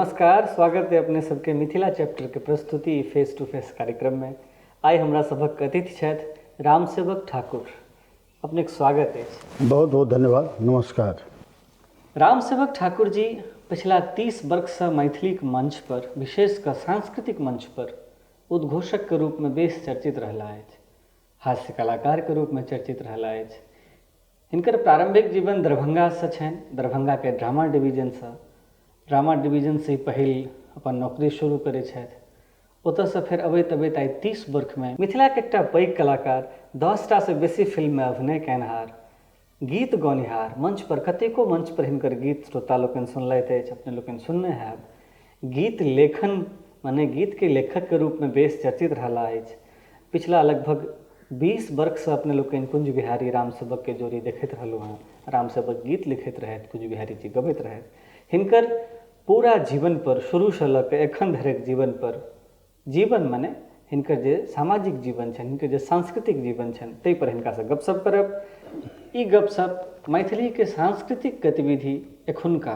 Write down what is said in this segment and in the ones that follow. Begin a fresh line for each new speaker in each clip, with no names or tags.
नमस्कार, स्वागत है अपने सबके मिथिला चैप्टर के प्रस्तुति फेस टू फेस कार्यक्रम में। आइ हमरा सभक अतिथि छथि रामसेवक ठाकुर। अपनेक स्वागत अछि।
बहुत बहुत धन्यवाद, नमस्कार।
रामसेवक ठाकुर जी पिछला 30 वर्षसँ मैथिलीक मंच पर, विशेष कऽ सांस्कृतिक मंच पर उद्घोषक के रूप में बेस चर्चित रहला अछि, हास्य कलाकार के रूप में चर्चित रहला अछि। हिनकर प्रारंभिक जीवन दरभंगासँ छनि, दरभंगाके ड्रामा डिवीजनसँ। ड्रामा डिवीजनसँ ई पहिल अपन नौकरी शुरू करै छथि। ओतऽसँ फेर अबैत अबैत आइ 30 बर्खमे मिथिलाके एकटा पैघ कलाकार, 10टासँ बेसी फिल्ममे अभिनय कयनिहार, गीत गौनिहार, मंच पर कतेको मंच पर हिनकर गीत श्रोता लोकनि सुनलथि अछि, अपने लोकनि सुनने हैब। गीत लेखन मने गीतके लेखकके रूपमे बेस चर्चित रहला अछि। पिछला लगभग 20 वर्षसँ अपने लोकनि कुंज बिहारी रामसेवकके जोड़ी देखैत रहलहुँ हँ। रामसेवक गीत लिखैत रहथि, कुंज बिहारी जी गबैत रहथि। हिनकर पूरा जीवन पर, शुरूसँ लऽ कऽ एखन धरिक जीवन पर, जीवन मने हिनकर जे सामाजिक जीवन छनि, हिनकर जे सांस्कृतिक जीवन छनि, ताहि पर हिनकासँ गपशप करब। ई गपशप मैथिलीके सांस्कृतिक गतिविधि एखुनका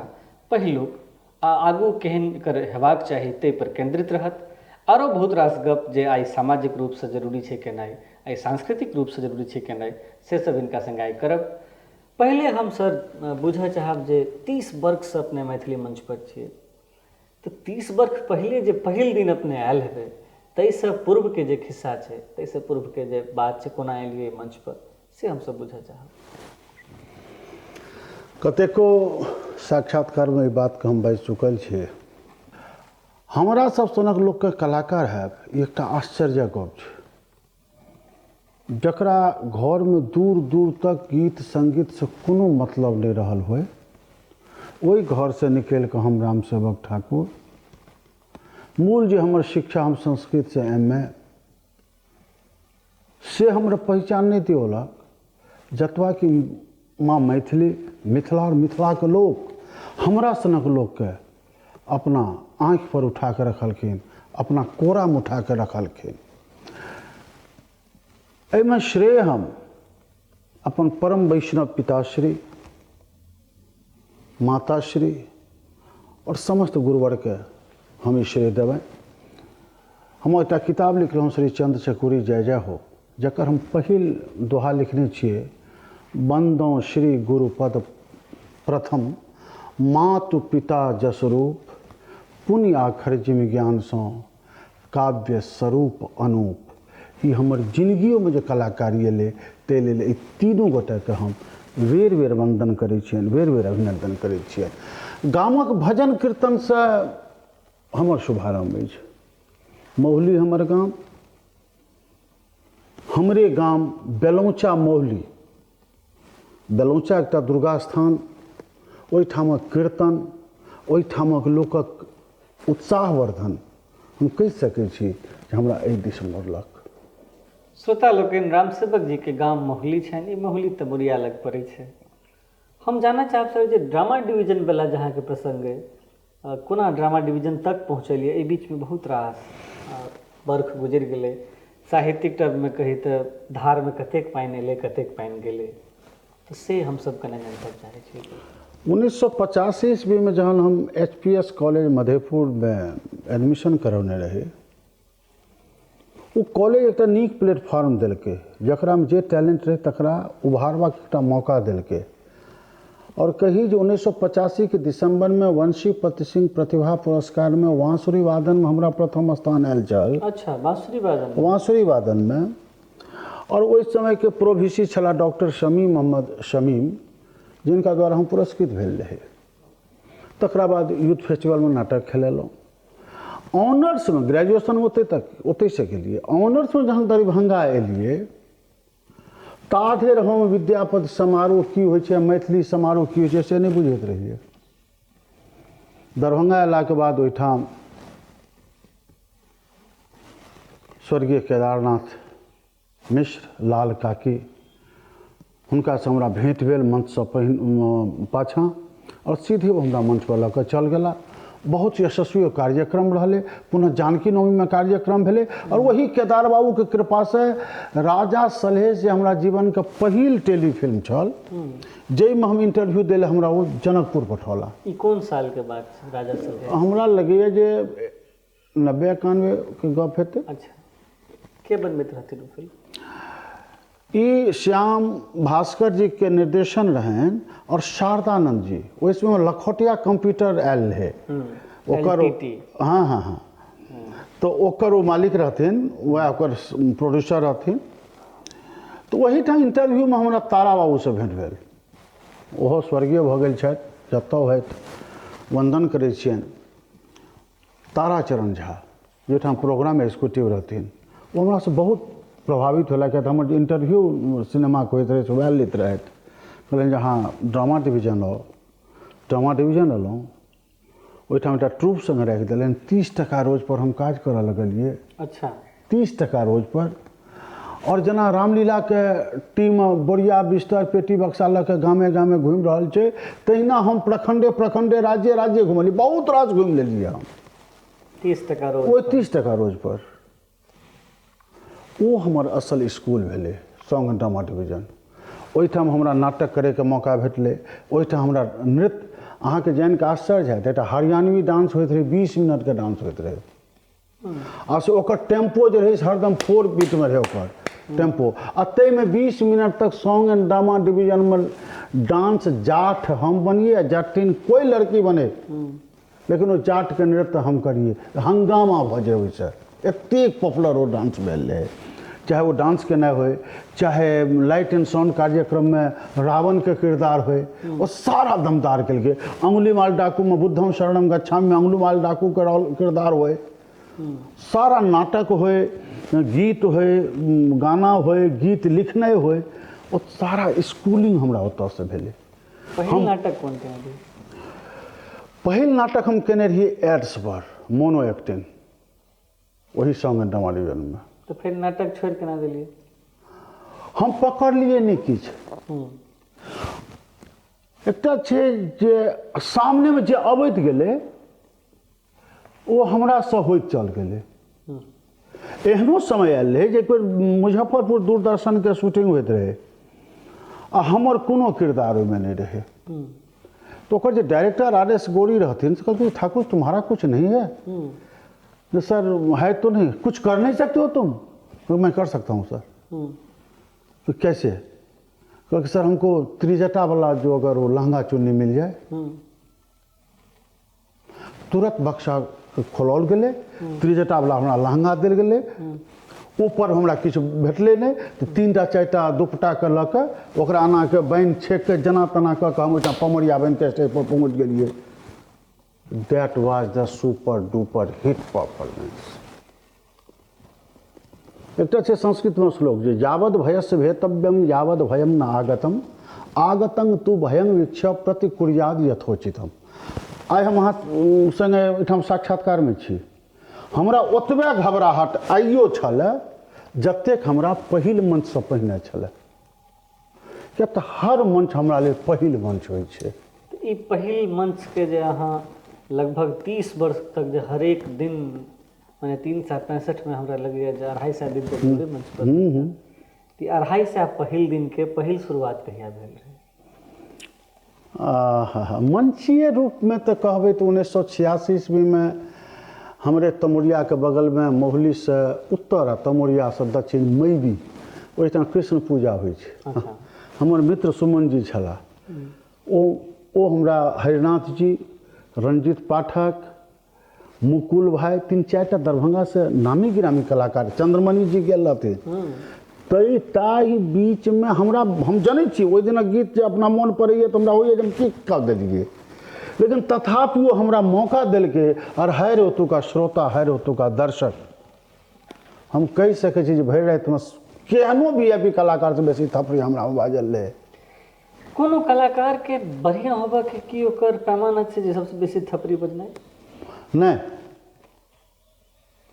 पहिलुक आ आगू केहन एकर हेबाक चाही ताहि पर केन्द्रित रहत। आरो बहुत रास गप जे आइ सामाजिक रूपसँ जरूरी छै केनाइ, आइ सांस्कृतिक रूपसँ जरूरी छै केनाइ, से सब हिनका सङ्गे आइ करब। पहिले हम सर बुझऽ चाहब जे 30 वर्षसँ अपने मैथिली मंच पर छियै, तऽ 30 वर्ष पहिले जे पहिल दिन अपने आयल हेबै, ताहिसँ पूर्वके जे खिस्सा छै, ताहिसँ पूर्वके जे बात छै, कोना एलियै मंच पर, से हमसब बुझऽ चाहब।
कतेको साक्षात्कारमे ई बातके हम बाजि चुकल छी। हमरा सब सनक लोकके कलाकार हैब ई एकटा आश्चर्यक गप छै। जकरा घरमे दूर दूर तक गीत सङ्गीतसँ कोनो मतलब नहि रहल होइ, ओहि घरसँ निकलि कऽ हम रामसेवक ठाकुर, मूल जे हमर शिक्षा हम संस्कृतसँ एम ए, से हमरा पहिचान नहि दियौलक जतबा कि माँ मैथिली, मिथिला आओर मिथिलाके लोक हमरा सनक लोकके अपना आँखि पर उठा कऽ रखलखिन, अपना कोरामे उठा कऽ रखलखिन। एहिमे श्रेय हम अपन परम वैष्णव पिताश्री, माताश्री आओर समस्त गुरुवरके हम ई श्रेय देबनि। हम एकटा किताब लिखलहुँ श्री चंद्र चकोरी जय जय हो, जकर हम पहिल दोहा लिखने छियै, वंदो श्री गुरुपद प्रथम मातु पिता जसरूप, पुण्य आखर जिम ज्ञानसँ काव्य स्वरूप अनूप। ई हमर जिनगियोमे जे कलाकारी एलै ताहि लेल ई तीनू गोटेके हम बेर बेर वंदन करै छियनि, बेर बेर अभिनंदन करै छियनि। गामक भजन कीर्तनसँ हमर शुभारम्भ अछि। महुली हमर गाम, हमरे गाम बेलौचा महुली, बेलौचा एकटा दुर्गा स्थान, ओहिठामक कीर्तन, ओहिठामक लोकक उत्साहवर्धन, हम कहि सकै छी जे हमरा एहि दिस मोड़लक।
श्रोता लोकनि, रामसेवक जीके गाम महुली छनि। ई महुली तऽ मुरिया लग पड़ै छै। हम जानऽ चाहब सर जे ड्रामा डिवीजन वला जे अहाँके प्रसङ्ग अइ, कोना ड्रामा डिवीजन तक पहुँचलियै? एहि बीचमे बहुत रास बर्ख गुजरि गेलै। साहित्यिक टर्ममे कही तऽ धारमे कतेक पानि एलै, कतेक पानि गेलै, तऽ से हमसब कने जनतब चाहै छी।
1985 ईस्वीमे जहन हम एच पी एस कॉलेज मधेपुरमे एडमिशन करौने रही, ओ कॉलेज एकटा नीक प्लेटफॉर्म देलकै, जकरामे जे टैलेंट रहै तकरा उभारबाक एकटा मौका देलकै। आओर कही जे 1985के दिसम्बरमे वंशीपति सिंह प्रतिभा पुरस्कारमे बाँसुरी वादनमे हमरा प्रथम स्थान आयल छल।
अच्छा, बाँसुरी वादन।
बाँसुरी वादनमे। आओर ओहि समयके प्रोभिसी छलाह डॉक्टर शमीम मोहम्मद शमीम, जिनका द्वारा हम पुरस्कृत भेल रही। तकरा बाद यूथ फेस्टिवलमे नाटक खेलेलहुँ। ऑनर्समे ग्रेजुएशन ओतहि तक ओतहिसँ केलियै। ऑनर्समे जहन दरभंगा एलियै ता धरि हम विद्यापति समारोह की होइ छै, मैथिली समारोह की होइ छै से नहि बुझैत रहियै। दरभंगा अयलाके बाद ओहिठाम स्वर्गीय केदारनाथ मिश्र लाल काकी, हुनकासँ हमरा भेँट भेल मंचसँ पहिन पाछाँ, आओर सीधे ओ हमरा मंचपर लऽ कऽ चल गेला। बहुत यशस्वी कार्यक्रम रहलै। पुनः जानकी नवमीमे कार्यक्रम भेलै आओर वही केदार बाबूके कृपासँ राजा सलहेश जे हमरा जीवनके पहिल टेलीफिल्म छल जाहिमे हम इंटरव्यू दै लए हमरा ओ जनकपुर पठौला।
ई कोन सालके बात छै राजा सलहेश?
हमरा लगैए जे 90-91 के गप हेतै।
अच्छा, के बनबैत रहथिन ओ फिल्म?
ई श्याम भास्कर जी के निर्देशन रहनि और शारदानंद जी। ओहि समय लखोटिया कंप्यूटर आयल रहे ओकर। हाँ हाँ हाँ, तो ओकर ओ मालिक रहथिन, वएह ओकर प्रोड्यूसर रहथिन। तऽ ओहिठाम इंटरव्यूमे हमरा तारा बाबूसँ भेंट भेल। ओहो स्वर्गीय भऽ गेल छथि, जतऽ होथि वंदन करै छियनि। ताराचरण झा जाहिठाम प्रोग्राम एग्जीक्यूटिव रहथिन ओ हमरासँ बहुत प्रभावित होला, किया तऽ हमर जे इंटरव्यू सिनेमाके होइत रहै से वएह लैत रहथि। कहलनि जे अहाँ ड्रामा डिवीजन आउ। ड्रामा डिवीजन एलहुँ, ओहिठाम एकटा ट्रूप सङ्गे राखि देलनि। 30 टका रोजपर हम काज करऽ लगलियै।
अच्छा।
30 टका रोजपर। आओर जेना रामलीलाके टीम बोरिया बिस्तर पेटी बक्सा लऽ कऽ गामे गामे घुमि रहल छै, तहिना हम प्रखण्डे प्रखण्डे राज्ये राज्ये घुमलियै। बहुत रास घुमि लेलियै हम।
30 टका रोज?
ओहि 30 टका रोजपर। ओ हमर असल स्कूल भेलै, सॉन्ग एंड ड्रामा डिवीजन। ओहिठाम हमरा नाटक करैके मौका भेटलै। ओहिठाम हमरा नृत्य, अहाँके जानिकऽ आश्चर्य हैत, एकटा हरियाणवी डांस होइत रहै, 20 मिनटके डांस होइत रहै। आ से ओकर टेम्पो जे रहै से हरदम 4 बीटमे रहै ओकर टेम्पो, आ ताहिमे 20 मिनट तक सॉन्ग एंड ड्रामा डिवीजनमे डांस, जाठ हम बनिए आ जटिन कोइ लड़की बने, लेकिन ओ जाटके नृत्य हम करिए, हंगामा भऽ जाय ओहिसँ। एतेक पॉपुलर ओ डांस भेल रहै। चाहे ओ डांस केनाइ होइ, चाहे लाइट एंड साउंड कार्यक्रममे रावणके किरदार होइ, ओ सारा दमदार केलकै। अंगुलीमाल डाकूमे बुद्धम शरणम गच्छामिमे अंगुलीमाल डाकूके रोल किरदार होइ, सारा नाटक होइ, गीत होइ, गाना होइ, गीत लिखनाइ होइ, ओ सारा स्कूलिंग हमरा ओतऽसँ भेलै।
पहिल नाटक कोन केने रहियै?
पहिल नाटक हम केने रहियै एड्स पर, मोनो एक्टिंग, ओही सॉन्ग एंड ड्रामा डिवीजनमे।
तऽ फेर नाटक छोड़ि केना देलियै?
हम पकड़लियै नहि किछु। एकटा छै जे सामनेमे जे अबैत गेलै ओ हमरासँ होइत चल गेलै। एहनो समय आयल रहै जे एक बेर मुजफ्फरपुर दूरदर्शनके शूटिंग होइत रहै आ हमर कोनो किरदार ओहिमे नहि रहै। तऽ ओकर जे डायरेक्टर आर एस गोरी रहथिन से कहलखिन, ठाकुर तुम्हारा कुछ नहीं है? जे सर है तो नहीं, कुछ कर नहीं सकते हो तुम? तो मैं कर सकता हूँ सर। तो कैसे? कहलकै सर हमको त्रिजटा वाला जो अगर वो लहंगा चुन्नी मिल जाए। तुरंत बक्सा खोलल गेलै, त्रिजटा वाला हमरा लहंगा देल गेलै। ऊपर हमरा किछु भेटलै नहि, तऽ 3टा 4टा दुपट्टाके लऽ कऽ ओकरा एनाके बान्हि छेक कऽ जेना तेना कऽ कऽ हम ओहिठाम पमरिया बनि कऽ स्टेज पर पहुँच गेलियै। That was the super duper hit performance. एकटा छै संस्कृतमे श्लोक जे यावद भयस्य भेतव्यम यावद भयम न आगतम आगतं तु भयं वीक्ष्य प्रतिकुर्याद यथोचितम। आइ हम अहाँ सङ्गे एहिठाम साक्षात्कारमे छी, हमरा ओतबे घबराहट आइयो छलए जतेक हमरा पहिल मंचसँ पहिने छलए, किया तऽ हर मंच हमरा लेल पहिल मंच होइ छै।
तऽ ई पहिल मंचके जे अहाँ लगभग 30 वर्ष तक जे हरेक दिन, मने 365 में हमरा लगैए जे 250 दिन तक पूरे मंच पर, तऽ 250 पहिल दिनके पहिल शुरुआत कहिया भेल रहै?
आहा, मंचीय रूपमे तऽ कहबै तऽ 1986 ईस्वीमे हमरे तमुरियाके बगलमे महुलीसँ उत्तर आ तमुरियासँ दक्षिण मैबी, ओहिठाम कृष्ण पूजा होइ छै। हमर मित्र सुमन जी छलाह, ओ हमरा हरिनाथ जी, रंजित पाठक, मुकुल भाई, 3-4टा दरभंगासँ नामी गिरामी कलाकार, चंद्रमणि जी गेल रहथिन। तै ताहि बीचमे हमरा, हम जनै छी ओहि दिनक गीत जे अपना मोन पड़ैए तऽ हमरा होइए जे हम की कऽ देलियै, लेकिन तथापि ओ हमरा मौका देलकै। आओर हाय रे ओतुका श्रोता, हाय रे ओतुका दर्शक, हम कहि सकै छी जे भरि रातिमे केहनो वी I P कलाकारसँ बेसी थपड़ी हमरा बाजल रहै।
कोनो कलाकारके बढ़िआँ होबऽके की ओकर पैमाना छै जे सबसँ बेसी थपड़ी बजनाइ?
नहि,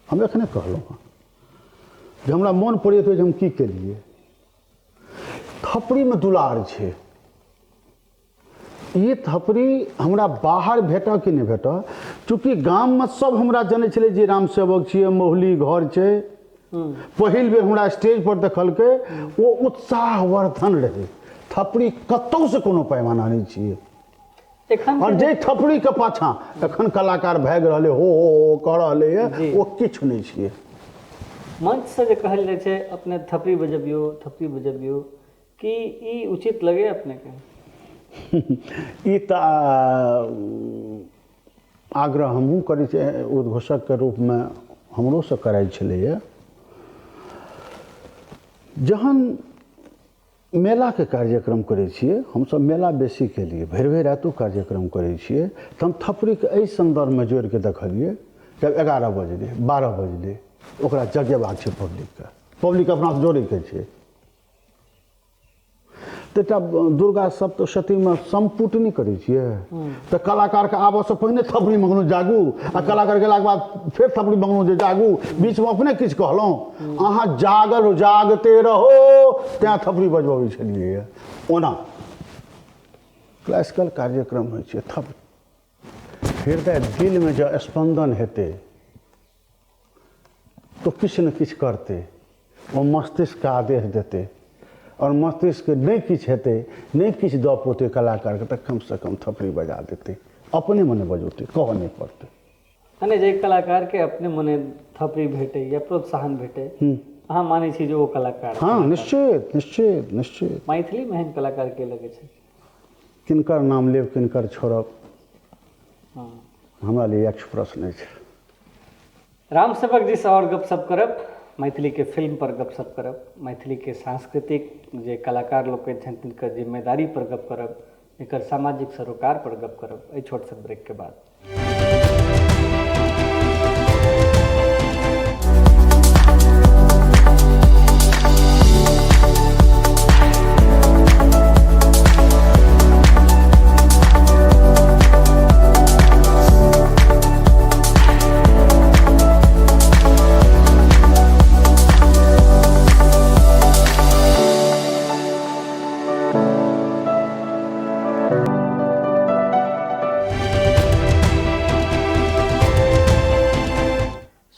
हम एखने कहलहुँ हँ जे हमरा मोन पड़ैत जे हम की केलियै। थपड़ीमे दुलार छै। ई थपड़ी हमरा बाहर भेटऽ कि नहि भेटऽ, चूँकि गाममे सब हमरा जनै छलै जे राम सेवक छियै, महुली घर छै, पहिल बेर हमरा स्टेज पर देखलकै, ओ उत्साहवर्धन रहै। थपड़ी कतहुसँ कोनो पैमाना नहि छियै।
एखन
और जे थपड़ी के पाछाँ एखन कलाकार भागि रहलै, हो हो हो कऽ रहलै ये, ओ किछु नहि छियै।
मंचसँ जे कहल जाइ छै अपने थपड़ी बजबियौ, थपड़ी बजबियौ, की ई उचित लगै अपनेके?
ई तऽ आग्रह हमहूँ करै छियै, उद्घोषकके रूपमे हमरोसँ कराइ छलैए। जहन मेलाके कार्यक्रम करै छियै, हमसब मेला बेसी केलियै, भरि भरि रातिओ कार्यक्रम करै छियै, तऽ हम थपड़ीके एहि सन्दर्भमे जोड़िके देखलियै, जब 11 बजलै, 12 बजलै, ओकरा जगेबाक छै पब्लिकके, पब्लिक अपनासँ जोड़ैके छै। तऽ एकटा दुर्गा सप्तशतीमे सम्पुटनी करै छियै तऽ कलाकारके आबऽसँ पहिने थपड़ी मङ्गलहुँ जागू, आ कलाकार गेलाके बाद फेर थपड़ी मङ्गलहुँ जे जागू। बीचमे अपने किछु कहलहुँ, अहाँ जागल जागते रहो, तैँ थपड़ी बजबबै छलियै। ओना क्लासिकल कार्यक्रम होइ छै, थप हृदय दिलमे जँ स्पन्दन हेतै तो किछु ने किछु करतै, ओ मस्तिष्कके आदेश देतै, आओर मस्तिष्कके नहि किछु हेतै, नहि किछु दऽ पौतै कलाकारके, तऽ कमसँ कम थपड़ी बजा देतै, अपने मने बजौतै, कहऽ नहि पड़तै।
मने जे कलाकारके अपने मने थपड़ी भेटै या प्रोत्साहन भेटै, अहाँ मानै छी जे ओ कलाकार?
हँ, निश्चित निश्चित निश्चित।
मैथिलीमे एहन कलाकार के लगै छै?
किनकर नाम लेब, किनकर छोड़ब, हमरा लिए यक्ष प्रश्न अछि।
रामसेवक जी से और गपशप करब, मैथिली के फिल्म पर गपशप करब, मैथिली के सांस्कृतिक जे कलाकार लोकनि छथि तिनकर जिम्मेदारी पर गप करब, एकर सामाजिक सरोकार पर गप करब एहि छोट सन ब्रेक के बाद।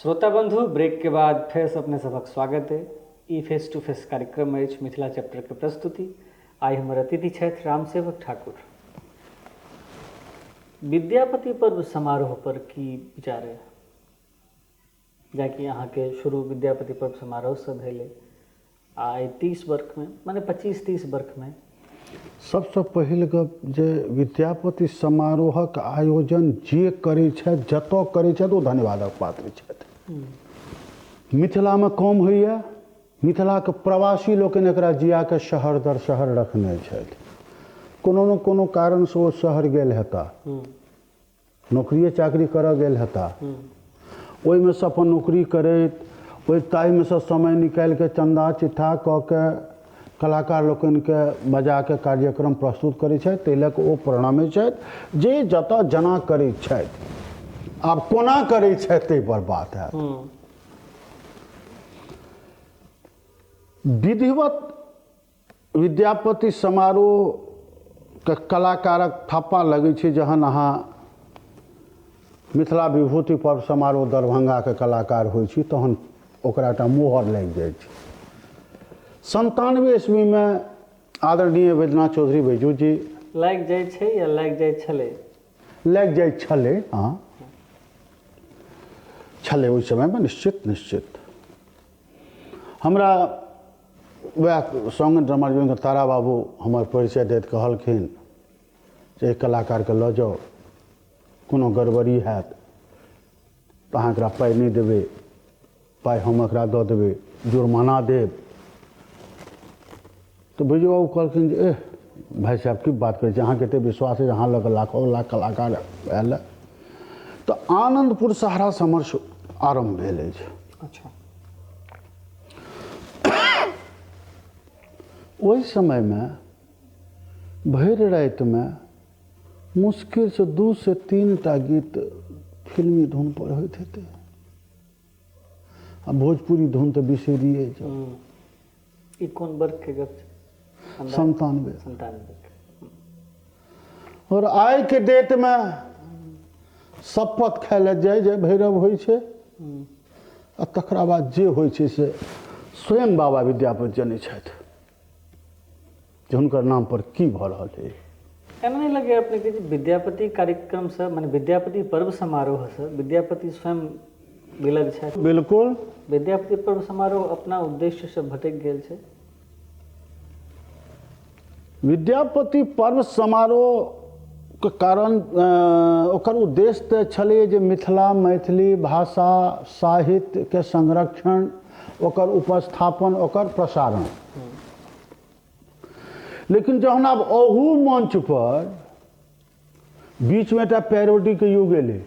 श्रोता बंधु, ब्रेक के बाद फेर से अपने सबक स्वागत है। ई फेस टू फेस कार्यक्रम अछि मिथिला चैप्टर के प्रस्तुति। आइ हमर अतिथि छथि रामसेवक ठाकुर। विद्यापति पर्व समारोह पर की विचार है? जाकि अहाँके शुरू विद्यापति पर्व समारोहसँ भेलै आ एहि 30 बरखमे, माने 25-30 बरखमे।
सबसँ पहिल गप जे विद्यापति समारोहक आयोजन जे करै छथि, जतऽ करै छथि, ओ धन्यवादक पात्र छथि। मिथिलामे कम होइए, मिथिलाके प्रवासी लोकनि एकरा जियाके शहर दर शहर रखने छथि। कोनो ने कोनो कारणसँ ओ शहर गेल हेता, नौकरिए चाकरी करऽ गेल हेता, ओहिमे सँ अपन नौकरी करैत ओहि ताहिमे सँ समय निकालिके चन्दा चिट्ठा कऽ के कलाकार लोकनिके बजाके कार्यक्रम प्रस्तुत करै छथि, ताहि लऽ कऽ ओ प्रणम्य छथि जे जतऽ जेना करै छथि। आब कोना करै छथि ताहिपर बात हैत। विधिवत विद्यापति समारोहके कलाकारक थप्पा लगै छै जहन अहाँ मिथिला विभूति पर्व समारोह दरभंगाके कलाकार होइ छी, तहन ओकरा एकटा मोहर लागि जाइ छै। 97 ईस्वीमे आदरणीय वैद्यनाथ चौधरी बैजू जी
लागि जाइ छै या लागि जाइ छलै?
लागि जाइ छलै, हँ छलै ओहि समयमे, निश्चित निश्चित। हमरा वएह सङ्ग ड्रामा तारा बाबू हमर परिचय दैत कहलखिन जे एहि कलाकारके लऽ जाउ, कोनो गड़बड़ी हैत तऽ अहाँ एकरा पाइ नहि देबै, पाइ हम एकरा दऽ देबै, जुर्माना देब। तऽ बैजू बाबू कहलखिन जे एह भाइ साहब की बात करै छी, अहाँके एते विश्वास अछि, अहाँ लग लाखो लाख कलाकार आयल। तऽ आनन्दपुर सहारा समर आरम्भ भेल अछि।
अच्छा।
ओहि समयमे भरि रातिमे मुश्किलसँ 2 से 3 टा गीत फिल्मी धुन पर होइत हेतै, आ भोजपुरी धुन तऽ बिसरिए जाउ।
ई कोन वर्ग के गप छै?
97।
97।
और आइ के डेट में शपथ खाय लए जय जय भैरव होइ छै आ तकरा बाद जे होइ छै से स्वयं बाबा विद्यापति जनै छथि जे हुनकर नाम पर की भऽ रहल है।
एना नहि लगैए अपनेके जे विद्यापति कार्यक्रमसँ मने विद्यापति पर्व समारोहसँ विद्यापति स्वयं विलग छथि?
बिल्कुल।
विद्यापति पर्व समारोह अपना उद्देश्यसँ भटकि गेल छै।
विद्यापति पर्व समारोहके कारण ओकर उद्देश्य तऽ छलै जे मिथिला मैथिली भाषा साहित्यके संरक्षण, ओकर उपस्थापन, ओकर प्रसारण। लेकिन जहन आब अहू मंच पर बीचमे एकटा पैरोडीके युग एलै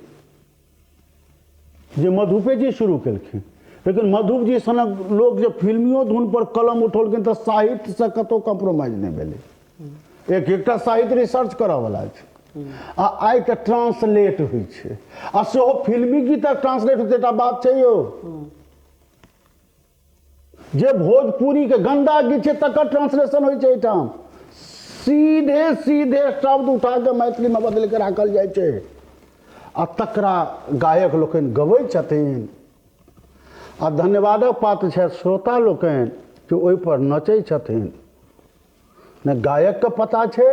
जे मधुपे जी शुरू केलखिन, लेकिन मधुप जी सनक लोक जे फिल्मियो धुन पर कलम उठौलखिन तऽ साहित्यसँ कतहु कॉम्प्रोमाइज नहि भेलै। एक एकटा साहित्य रिसर्च करऽवला छै आ आइ तऽ ट्रांसलेट होइ छै आ सेहो फिल्मी गीतक ट्रांसलेट होइ छै। एकटा बात छै यौ, जे भोजपुरी के गंदा गीत छै तकर ट्रांसलेशन होइ छै एहिठाम, सीधे सीधे शब्द उठा के मैथिली में बदलि के राखल जाइ छै आ तकरा गायक लोकनि गबै छथिन आ धन्यवादक पात्र छथि श्रोता लोकनि जे ओहिपर नचै छथिन। ने गायकके पता छै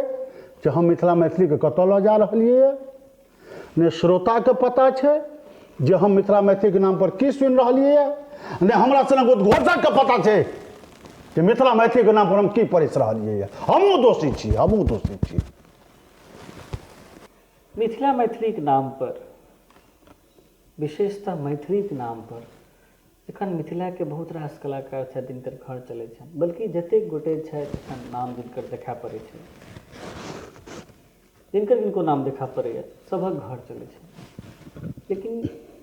जे हम मिथिला मैथिलीके कतऽ लऽ जा रहलियै, ने श्रोताके पता छै जे हम मिथिला मैथिलीके नाम पर की सुनि रहलियै, ने हमरा सनक उद्घोषकके पता छै जे मिथिला मैथिलीके नाम पर हम की परसि रहलियै। हमहूँ दोषी छी, हमहूँ दोषी छी।
मिथिला मैथिलीके नाम पर, विशेषतः मैथिलीके नाम पर एखन मिथिलाके बहुत रास कलाकार छथि जिनकर घर चलै छनि, बल्कि जतेक गोटे छथि एखन नाम जिनकर देखा पड़ै छै, जिनकर किनको नाम देखा पड़ैए, सभक घर चलै छै। लेकिन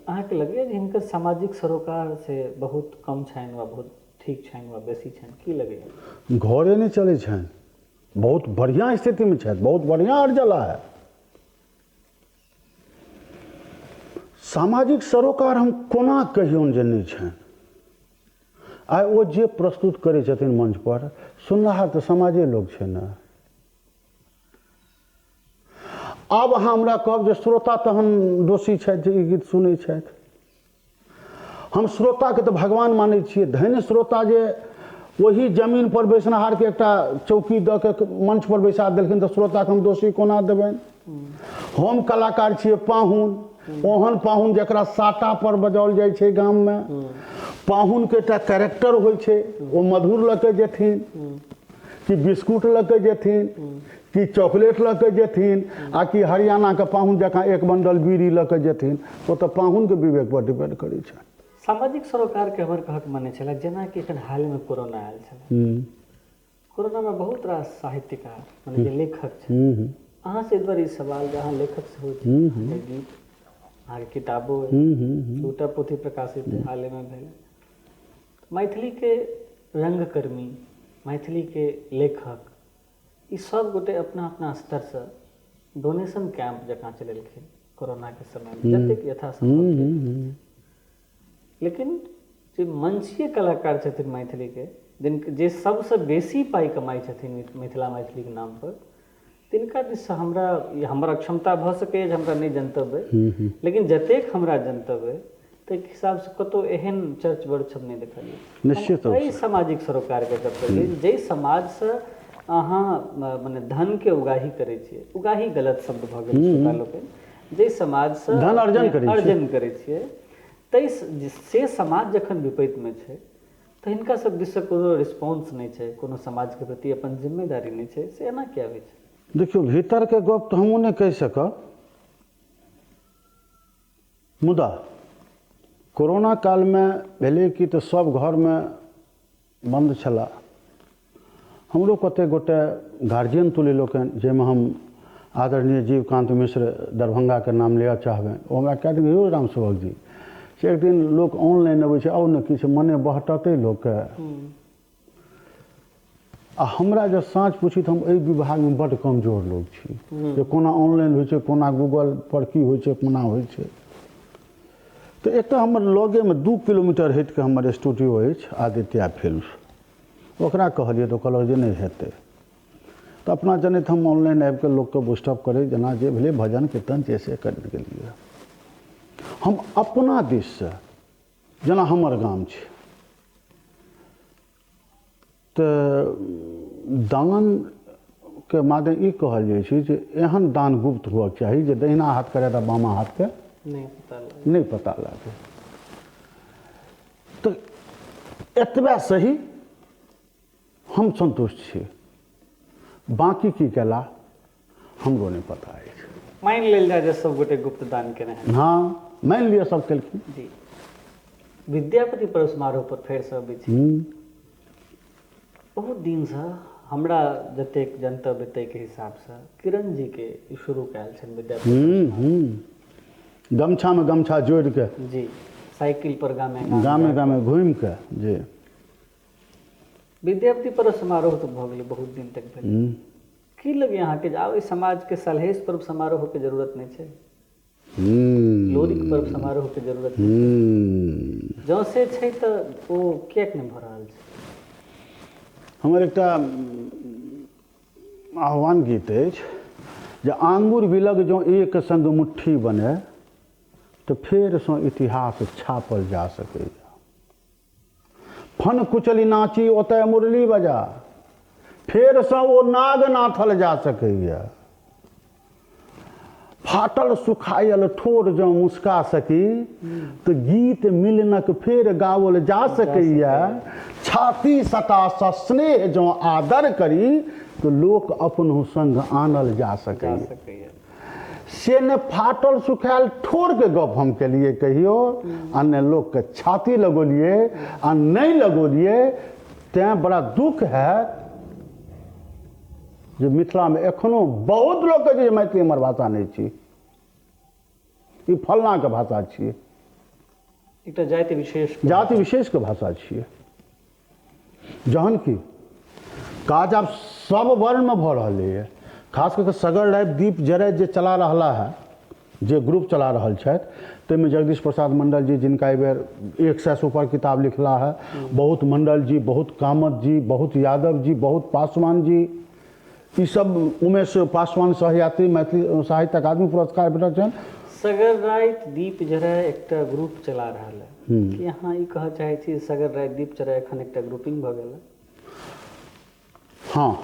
अहाँके लगैए जे हिनकर सामाजिक सरोकार से बहुत कम छनि वा बहुत ठीक छनि वा बेसी छनि, की लगैए?
घरे नहि चलै छनि, बहुत बढ़िआँ स्थितिमे छथि, बहुत बढ़िआँ अर्जला है। सामाजिक सरोकार हम कोना कहियौन जे नहि छनि। आइ ओ जे प्रस्तुत करै छथिन मंच पर, सुनलाहा तऽ समाजे लोक छै ने। आब अहाँ हमरा कहब जे श्रोता तहन दोषी छथि जे ई गीत सुनै छथि। हम श्रोताके तऽ भगवान मानै छियै, धन्य श्रोता जे ओहि जमीन पर बैसनहारके एकटा चौकी दऽ के मंच पर बैसा देलखिन तऽ श्रोताके हम दोषी कोना देबनि। हम कलाकार छियै पाहुन, ओहन पाहुन जकरा साटा पर बजाओल जाइ छै गाममे। पाहुनके एकटा कैरेक्टर होइ छै, ओ मधुर लऽ के जेथिन कि बिस्कुट लऽ के जेथिन कि चॉकलेट लऽ के जेथिन आ कि हरियाणाके पाहुन जकाँ एक बंडल बीड़ी लऽ के जेथिन, ओ तऽ पाहुनके विवेक पर डिपेंड करै छै।
सामाजिक सरोकारके हमर कहक माने छलै जेनाकि एखन हालमे कोरोना आयल छलै, कोरोनामे बहुत रास साहित्यकार माने जे लेखक छै, अहाँ से दुआरे ई सवाल जे अहाँ लेखक सेहो छी, अहाँके गीत, अहाँके किताबो, दूटा पोथी प्रकाशित हालेमे भेल। मैथिलीके रंगकर्मी, मैथिलीके लेखक, ई सब गोटे अपना अपना स्तरसँ डोनेशन कैंप जकाँ चलेलखिन कोरोनाके समयमे, जतेक यथासंभव भेल। लेकिन जे मंचीय कलाकार छथिन मैथिलीके, जिन जे सबसँ बेसी पाइ कमाइ छथिन मिथिला मैथिलीके नाम पर, तिनका दिससँ हमरा हमर अक्षमता भऽ सकैए जे हमरा नहि जनतब अइ, लेकिन जतेक हमरा जनतब अइ ताहिके हिसाबसँ कतहु एहन चर्च वर्च हम नहि देखलियै।
निश्चित रूपसँ
एहि सामाजिक सरोकारके गप करै छी, जाहि समाजसँ अहाँ मने धनके उगाही करै छियै, उगाही गलत शब्द भऽ गेल श्रोता लोकनि, जाहि समाजसँ
धन अर्जन करै छियै,
अर्जन करै छियै, ताहि से समाज जखन विपैतमे छै तऽ हिनका सब दिससँ कोनो रिस्पॉन्स नहि छै, कोनो समाजके प्रति अपन जिम्मेदारी नहि छै, से एना किया होइ छै?
देखियौ, भीतरके गप तऽ हमहूँ नहि कहि सकब, मुदा कोरोना कालमे भेलै कि तऽ सब घरमे बन्द छलाह। हमरो कतेक गोटे गार्जियन तुल्य लोकनि, जाहिमे हम आदरणीय जीवकान्त मिश्र दरभंगाके नाम लिअ चाहबनि, ओ हमरा कए दिन यौ राम सेवक जी से एक दिन लोक ऑनलाइन अबै छै, आउ ने किछु मने बहटतै लोकके। आ हमरा जँ साँच पूछी तऽ हम एहि विभागमे बड्ड कमजोर लोक छी जे कोना ऑनलाइन होइ छै, कोना गूगल पर की होइ छै, कोना होइ छै। तऽ एकटा हमर लगेमे 2 किलोमीटर हटिके हमर स्टूडियो अछि आदित्या फिल्म्स, ओकरा कहलियै तऽ ओ कहलक जे नहि हेतै। तऽ अपना जनैत हम ऑनलाइन आबिके लोकके बूस्टअप करै, जेना जे भेलै भजन कीर्तन जे से करैत गेलियै। हम अपना दिससँ जेना हमर गाम छै तऽ दानके मादे ई कहल जाइ छै जे एहन दान गुप्त हुअके चाही जे दहिना हाथ करए तऽ बामा हाथके नहि पता लागै। तऽ एतबे सही हम सन्तुष्ट छी, बाँकी की केला हमरो नहि पता अछि।
मानि लेल जाय जे सब गोटे गुप्त दान केने हैं।
हँ, मानि लिअ सब केलखिन।
जी। विद्यापति पर्व समारोह पर फेरसँ अबै छी। बहुत दिनसँ हमरा जतेक जनतब ताहिके हिसाबसँ किरण जीके शुरू कयल छनि विद्यापति।
गमछामे गमछा जोड़ि कऽ
जी, साइकिल पर गामे
गामे गामे घूमि कऽ जी।
विद्यापति पर्व समारोह तऽ भऽ गेलै, बहुत दिन तक भेल। की लगैए अहाँके जे आब एहि समाजके सलहेश पर्व समारोहके जरूरत नहि छै? लोरिक पर्व समारोहके जरूरत नहि छै? जँ से छै तऽ ओ किएक नहि भऽ रहल छै?
हमर एकटा आह्वान गीत अछि जे आंगुर विलग जँ एक संग मुट्ठी बने तऽ फेरसँ इतिहास छापल जा सकैए। फन कुचलि नाची ओतय मुरली बजा फेरसँ ओ नाग नाथल जा सकैए। फाटल सुखायल ठोर जँ मुस्का सकी तऽ गीत मिलनक फेर गाओल जा सकैए। छाती सटा सस्नेह जँ आदर करी तऽ लोक अपनहु संग आनल जा सकैए। से ने फाटल सुखायल ठोरके गप हम केलिए कहियो आ ने लोकके छाती लगौलिए आ नहि लगौलिए, तैँ बड़ा दुख हैत जे मिथिलामे एखनो बहुत लोक कहै छै जे मैथिली हमर भाषा नहि छी, ई फलनाके भाषा छियै।
एकटा जाति विशेष,
जाति विशेषके भाषा छियै। जहन कि काज आब सब वर्णमे भऽ रहलैए, खास कऽ कऽ सगर राति दीप जरैत जे चला रहला है, जे ग्रुप चला रहल छथि, ताहिमे जगदीश प्रसाद मंडल जी जिनका एहिबेर 100 ऊपर किताब लिखला है, बहुत मंडल जी, बहुत कामत जी, बहुत यादव जी, बहुत पासवान जी, ई सब उमेश पासवान सहयात्री मैथिली साहित्य अकादमी पुरस्कार भेटल छनि।
सगर राति दीप जरय एकटा ग्रुप चला रहल है, की अहाँ ई कहऽ चाहै छी सगर राति दीप जरय एखन एकटा ग्रुपिंग भऽ गेल है?
हँ।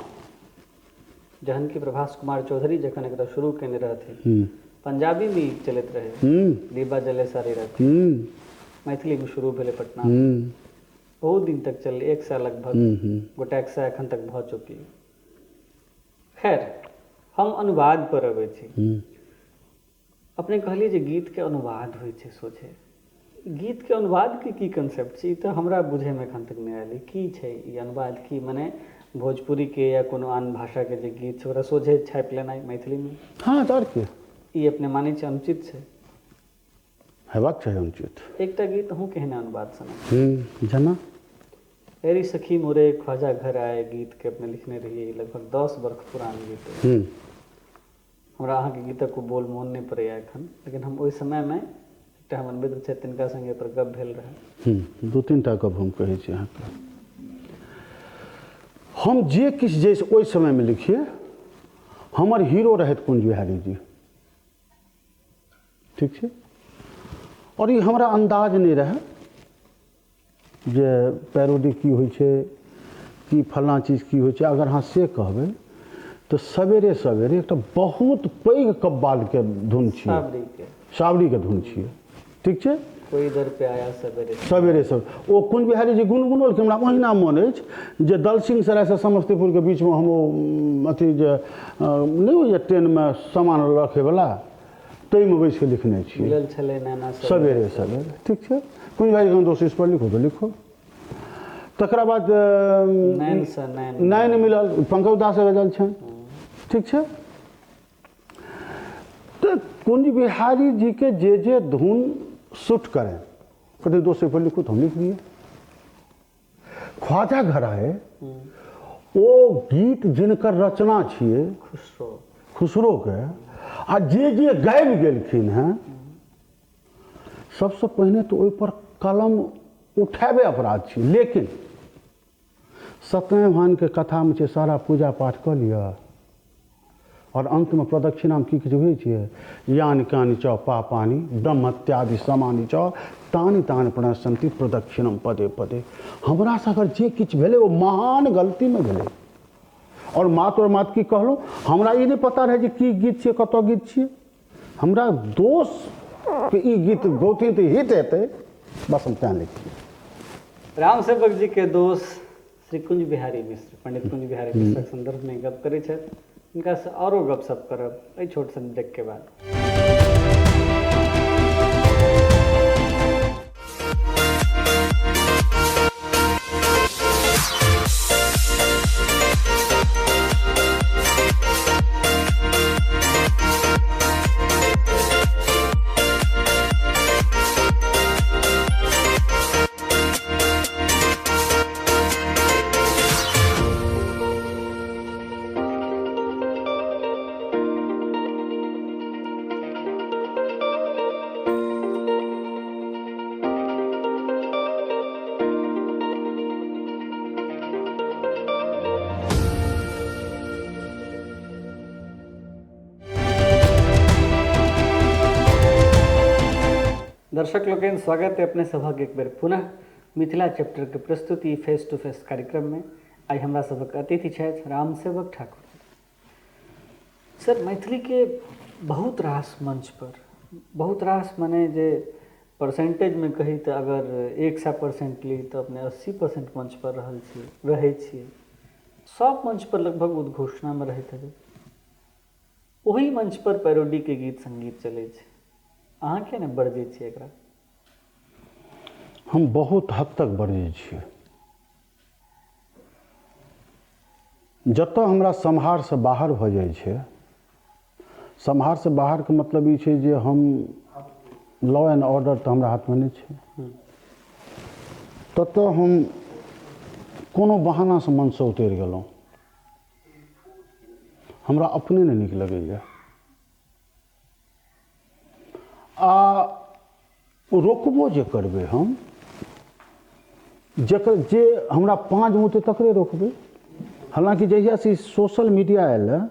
जहन कि प्रभास कुमार चौधरी जखन एकरा शुरू केने रहथिन, पंजाबी में ई चलैत रहे, दीबा जले सारी रात, मैथिली में शुरू भेलै पटना, बहुत दिन तक चललै, 1 साल लगभग, गोटा 100 एखन तक भऽ चुकल। खैर, हम अनुवाद पर अबै छी। अपने कहलियै जे गीतके अनुवाद होइ छै सोझे, गीतके अनुवादके की कंसेप्ट छै? ई तऽ हमरा बुझैमे एखन तक नहि आयल, की छै ई अनुवाद? की मने भोजपुरीके या कोनो आन भाषाके जे गीत छै ओकरा सोझे छापि लेनाइ मैथिलीमे?
हँ, तऽ आओर की।
ई अपने मानै छियै अनुचित छै?
हेबाक चाही अनुचित।
एकटा गीत अहूँ केहन अनुवाद सुना।
जेना
एरी सखी मोरे ख्वाजा घर आए गीतके अपने लिखने रहियै, लगभग 10 वर्ष पुरान गीत। हमरा अहाँके गीतक बोल मोन नहि पड़ैए एखन, लेकिन हम ओहि समयमे एकटा हमर मित्र छथि तिनका संगे पर गप भेल रहै।
2-3 टा गप हम कहै छी अहाँके। हम जे किछु जे ओहि समयमे लिखिए, हमर हीरो रहथि कुंज बिहारी जी, ठीक छै? आओर ई हमरा अन्दाज नहि रहै जे पैरोडी की होइ छै, की फल्लाँ चीज की होइ छै। अगर अहाँ से कहबै तऽ सवेरे सवेरे एकटा बहुत पैघ कव्वालके धुन छियै, सावरीके धुन छियै, ठीक छै?
कोई दर पे आया सवेरे
सवेरे सब ओ कुंज बिहारी जी गुनगुनौलखिन। हमरा ओहिना मोन अछि जे दलसिंह सरायसँ समस्तीपुरके बीचमे हम ओ अथी जे नहि होइए ट्रेनमे सामान रखैवला, ताहिमे बैस कऽ लिखने छी सवेरे सवेरे, ठीक छै? कुंज बिहारी जी दोस्त इस पर लिखो तऽ लिखो। तकरा बाद नैन मिलल, पंकज दास गजल छनि, ठीक छै? तऽ कुंज बिहारी जी के जे जे धुन सूट करें, कहते दोस्त पर लिखो, तो हम लिख दिए। ख्वाजा घर आए ओ गीत जिनकर रचना छियै खुसरो के, आ जे जे गाबि गेलखिन हैं, सबसँ पहिने तऽ ओहि पर कलम उठाबे अपराध छी, लेकिन सत्यनारायण भगवानके कथामे छै सारा पूजा पाठ कऽ लिअ, आओर अन्तमे प्रदक्षिणामे की किछु बुझै छियै? यानि कानि च पापानि ब्रह्मत्यादि समानि च तानि तानि प्रणश्यन्ति प्रदक्षिणम पदे पदे। हमरासँ अगर जे किछु भेलै ओ महान गलतीमे भेलै। आओर मात्र आओर मात्र की कहलहुँ, हमरा ई नहि पता रहै जे की गीत छियै, कतऽ गीत छियै। हमरा दोस्तके ई गीत गौथिन तऽ हिट हेतै, बस हम तेँ लिखलियै।
राम सेवक जी के दोस्त श्री कुंज बिहारी मिश्र, पंडित कुंज बिहारी मिश्रक संदर्भ में गप करै छथि। हिनकासँ आरो गपशप करब एहि छोट सन ब्रेक के बाद। दर्शक लोकनि, स्वागत है अपने सभक एक बेर पुनः मिथिला चैप्टर के प्रस्तुति फेस टू फेस कार्यक्रम में। आइ हमरा सभक अतिथि छथि रामसेवक ठाकुर सर। मैथिली के बहुत रास मंच पर, बहुत रास माने जे परसेंटेज में कही तऽ अगर 100% ली तऽ अपने 80% मंच पर रहल छी, रहै छी। सब मंच पर लगभग उद्घोषणा में रहैत हेबै। ओहि मंच पर पैरोडी के गीत संगीत चलै छै, अहाँ किया नहि बरजै छियै एकरा?
हम बहुत हद तक बरजै छियै। जतऽ हमरा सम्हारसँ बाहर भऽ जाइ छै, सम्हारसँ बाहरके मतलब ई छै जे हम लॉ एंड ऑर्डर तऽ हमरा हाथमे नहि छै, ततऽ हम कोनो बहानासँ मनसँ उतरि गेलहुँ, हमरा अपने नहि नीक लगैए। आ रोकबो जे करबै हम, जकर जे हमरा पाँजमे औतै तकरे रोकबै। हालाँकि जहियासँ ई सोशल मीडिया आयल हँ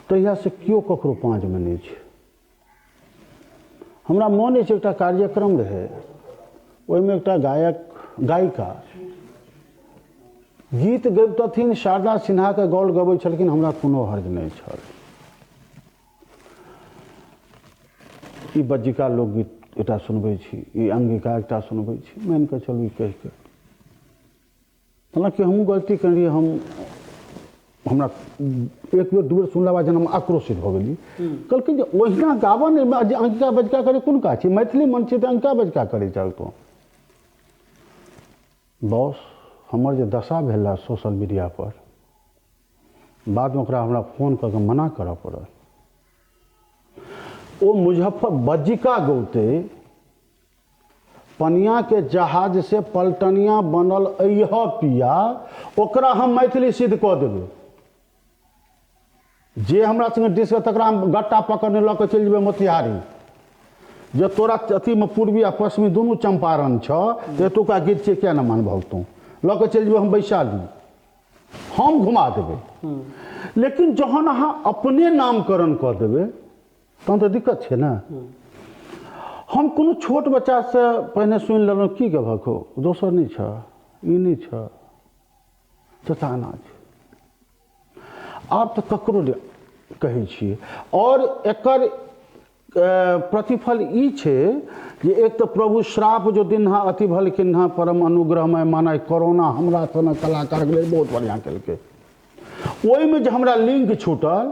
तहियासँ केओ ककरो पाँजमे नहि छै। हमरा मोन अछि एकटा कार्यक्रम रहै, ओहिमे एकटा गायक गायिका गीत गबितथिन, शारदा सिन्हाके गौल गबै छलखिन, हमरा कोनो हर्ज नहि छल। ई बज्जिका लोकगीत एकटा सुनबै छी, ई अंगिका एकटा सुनबै छी, मानि कऽ चलू ई कहिके। हालाँकि हमहूँ गलती केने रहियै, हम हमरा एक बेर दू बेर सुनला बाद जेना हम आक्रोशित भऽ गेलियै। कहलखिन जे ओहिना गाबऽ ने, जे अंगिका बज्जिका करै कोन काज छै, मैथिली मन छै तऽ अंगिका बज्जिका करै चल तोँ। बॉस, हमर जे दशा भेल सोशल मीडियापर, बादमे ओकरा हमरा फोन कऽ कऽ मना करऽ पड़ल। ओ मुजफ्फर बज्जिका गौतै, पनियाके जहाज से पलटनिया बनल अइह पिया, ओकरा हम मैथिली सिद्ध कऽ देबै। जे हमरा संगे डिस तकरा हम गट्टा पकड़ने लऽ कऽ चलि जेबै मोतिहारी। जे तोरा अथीमे पूर्वी आ पश्चिमी दुनू चम्पारण छऽ तऽ एतुका गीत छियै, किया नहि मानबहक तू? लऽ कऽ चलि जेबै हम वैशाली, हम घुमा देबै। लेकिन जहन अहाँ अपने नामकरण कऽ देबै तहन तऽ दिक्कत छै ने। हम कोनो छोट बच्चासँ पहिने सुनि लेलहुँ, की गबहक हौ, दोसर नहि छऽ, ई नहि छऽ, चचा एना छै। आब तऽ ककरो नहि कहै छियै। आओर एकर प्रतिफल ई छै जे एक तऽ प्रभु श्राप जो दिन्हा अति भल किन्हा परम अनुग्रहमय माना, कोरोना हमरा सनक कलाकारके लेल बहुत बढ़िआँ केलकै। ओहिमे जे हमरा लिंक छूटल,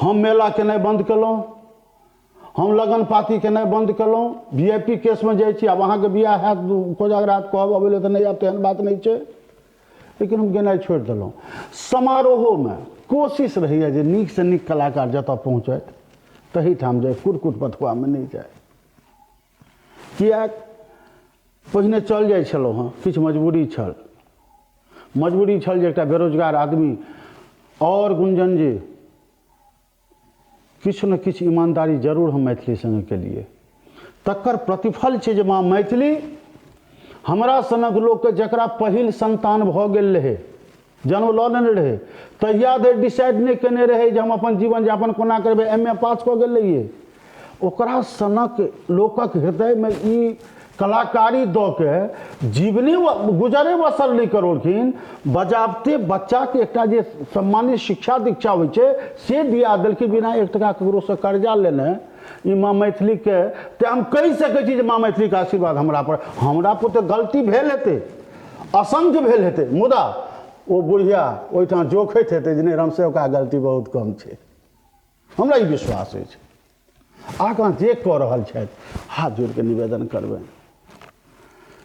हम मेला केनाइ बन्द केलहुँ, हम लगन पाती केनाइ बन्द केलहुँ, वी I P केसमे जाइ छी। आब अहाँके बियाह हैत, कोजागरा हैत, कहब अबै लए तऽ नहि आयब, तेहन बात नहि छै, लेकिन हम गेनाइ छोड़ि देलहुँ। समारोहोमे कोशिश रहैए जे नीकसँ नीक कलाकार जतऽ पहुँचथि तहीठाम जाय, कुरकुट बथुआमे नहि जाय। किएक पहिने चल जाइ छलहुँ हँ, किछु मजबूरी छल, मजबूरी छल जे एकटा बेरोजगार आदमी। आओर गुंजन जी, किछु ने किछु ईमानदारी जरूर हम मैथिली सङ्गे केलियै, तकर प्रतिफल छै जे माँ मैथिली हमरा सनक लोकके, जकरा पहिल संतान भऽ गेल रहै, जन्म लऽ लेने रहै तहिया धरि डिसाइड नहि केने रहै जे हम अपन जीवन यापन कोना करबै। एम ए पास कऽ गेल रहियै। ओकरा सनक लोकक हृदयमे ई कलाकारी दऽ के जीवने गुजरे बसर नहि करौलखिन, बजाबते बच्चाके एकटा जे सम्मानित शिक्षा दीक्षा होइ छै से दिया देलखिन बिना एक टका ककरोसँ कर्जा लेने। ई माँ मैथिलीके तऽ हम कहि सकै छी जे माँ मैथिलीके आशीर्वाद हमरा पर, हमरा पर तऽ गलती भेल हेतै, असंख्य भेल हेतै, मुदा ओ बुढ़िया ओहिठाम जोखैत हेतै जे नहि रामसेवका गलती बहुत कम छै। हमरा ई विश्वास अछि। आगाँ जे कऽ रहल छथि हाथ जोड़िके निवेदन करबनि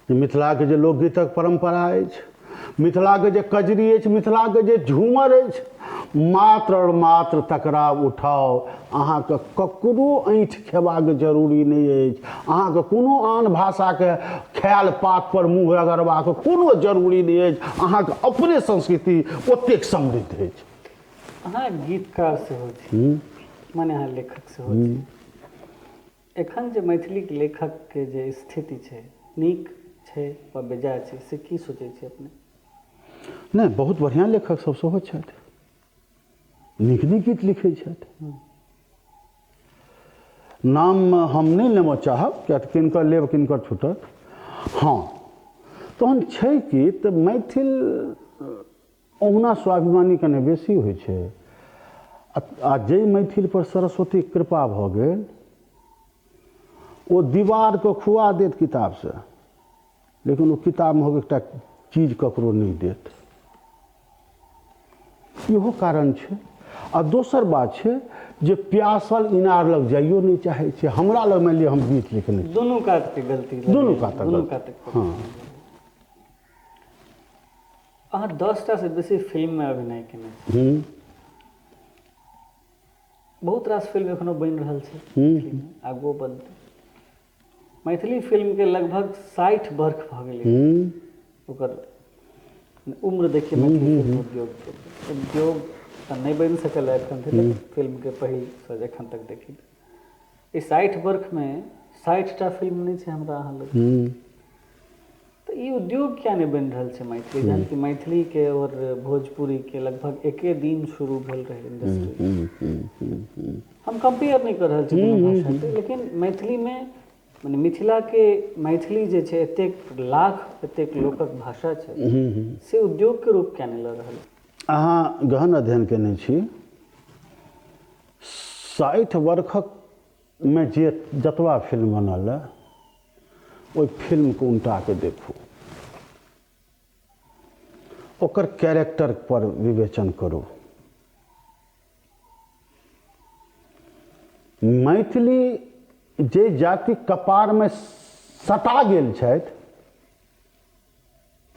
जे मिथिलाके जे लोकगीतक परम्परा अछि, मिथिलाके जे कजरी अछि, मिथिलाके जे झूमर अछि, मात्र आओर मात्र तकरा उठाउ। अहाँके ककरो ऐँठ खेबाक जरूरी नहि अछि, अहाँके कोनो आन भाषाके खायल पात पर मुँह रगड़बाक कोनो जरूरी नहि अछि, अहाँके अपने संस्कृति ओतेक समृद्ध अछि।
अहाँ गीतकार सेहो छी, माने अहाँ लेखक सेहो छी। एखन जे मैथिलीक लेखकके जे स्थिति छै, नीक छै वा बेजाय छै, से की सोचै छी अपने?
नहि, बहुत बढ़िआँ लेखक सब सेहो छथि, नीक नीक गीत लिखै छथि। नाम हम नहि लेबऽ चाहब, किया तऽ किनकर लेब किनकर छूटत। हँ, तहन छै कि तऽ मैथिल ओहुना स्वाभिमानी कने बेसी होइ छै, आ जाहि मैथिलपर सरस्वतीक कृपा भऽ गेल ओ दीवारके खुआ देत किताबसँ, लेकिन ओ किताबमे एकटा चीज ककरो नहि देत। इहो कारण छै। आ दोसर बात छै जे प्यासल इनार लग जाइयो नहि चाहै छै। हमरा लग मानि लिअ हम गीत लिखने छी,
दुनू कातके गलती,
दुनू कातक
दुनू कातक।
हँ।
अहाँ 10टा से बेसी फिल्ममे अभिनय केने छी, बहुत रास फिल्म एखनो बनि रहल छै, आगुओ बनतै। मैथिली फिल्मके लगभग 60 वर्ष भऽ गेलै ओकर उम्र। देखिए, मैथिली फिल्म उद्योगके उद्योग तऽ नहि बनि सकल है एखन धरि, फिल्मके पहिलसँ एखन तक देखी ई 60 वर्षमे 60टा फिल्म नहि छै हमरा अहाँ लग। तऽ ई उद्योग किया नहि बनि रहल छै मैथिली, जहन कि मैथिलीके आओर भोजपुरीके लगभग एके दिन शुरू भेल रहै इंडस्ट्री। हम कम्पेयर नहि कऽ रहल छी दुनू भाषाके, लेकिन मैथिलीमे मने मिथिलाके मैथिली जे छै एतेक लाख एतेक लोकक भाषा छै, से उद्योगके रूप किया नहि लऽ रहल?
अहाँ गहन अध्ययन केने छी। 60 वर्षक मे जे जतबा फिल्म बनल है ओहि फिल्मके उल्टा के देखू, ओकर कैरेक्टर पर विवेचन करू। मैथिली जे जाति कपारमे सटा गेल छथि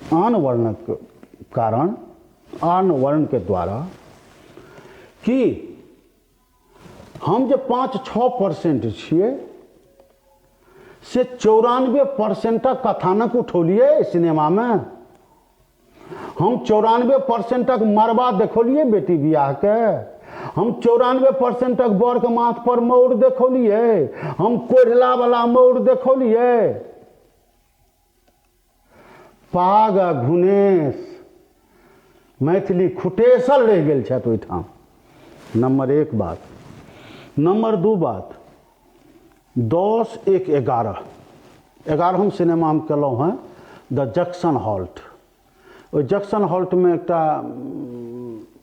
आन वर्णक कारण, आन वर्णके द्वारा, कि हम जे 5-6% छियै से 94% कथानक उठौलियै सिनेमामे। हम 94% मरबा देखौलियै बेटी बियाहके, हम 94% बरके माथ पर मौर देखौलियै, हम कोढ़ला वाला मौर देखौलियै। पाग आ घुनेश मैथिली खुटेसल रहि गेल छथि ओहिठाम। नम्बर 1 बात। नम्बर 2 बात, 10 1 11 11 सिनेमा हम केलहुँ हेँ, द जंक्शन हॉल्ट। ओहि जंक्शन हॉल्टमे एकटा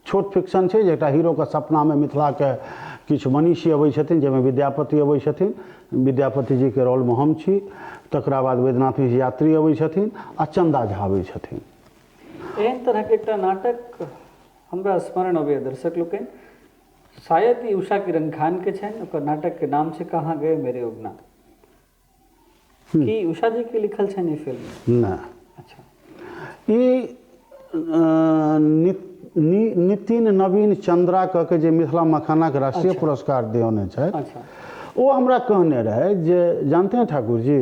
छोट फिक्शन छै जे एकटा हीरोके सपनामे मिथिलाके किछु मनीषी अबै छथिन, जाहिमे विद्यापति अबै छथिन, विद्यापति जीके रोलमे हम छी, तकरा बाद वैद्यनाथ मिश्र यात्री अबै छथिन आ चन्दा झा अबै छथिन।
एहन तरहके एकटा नाटक हमरा स्मरण अबैए दर्शक लोकनि, शायद ई उषा किरण खान के छनि, ओकर नाटक के नाम छै कहाँ गए मेरे उगना। की उषा जी के लिखल छनि ई फिल्म?
नहि।
अच्छा।
ई नितिन नवीन चंद्रा कह के जे मिथिला मखानाक राष्ट्रीय पुरस्कार दियौने छथि,
अच्छा,
ओ हमरा कहने रहे जे जानते हैं ठाकुर जी,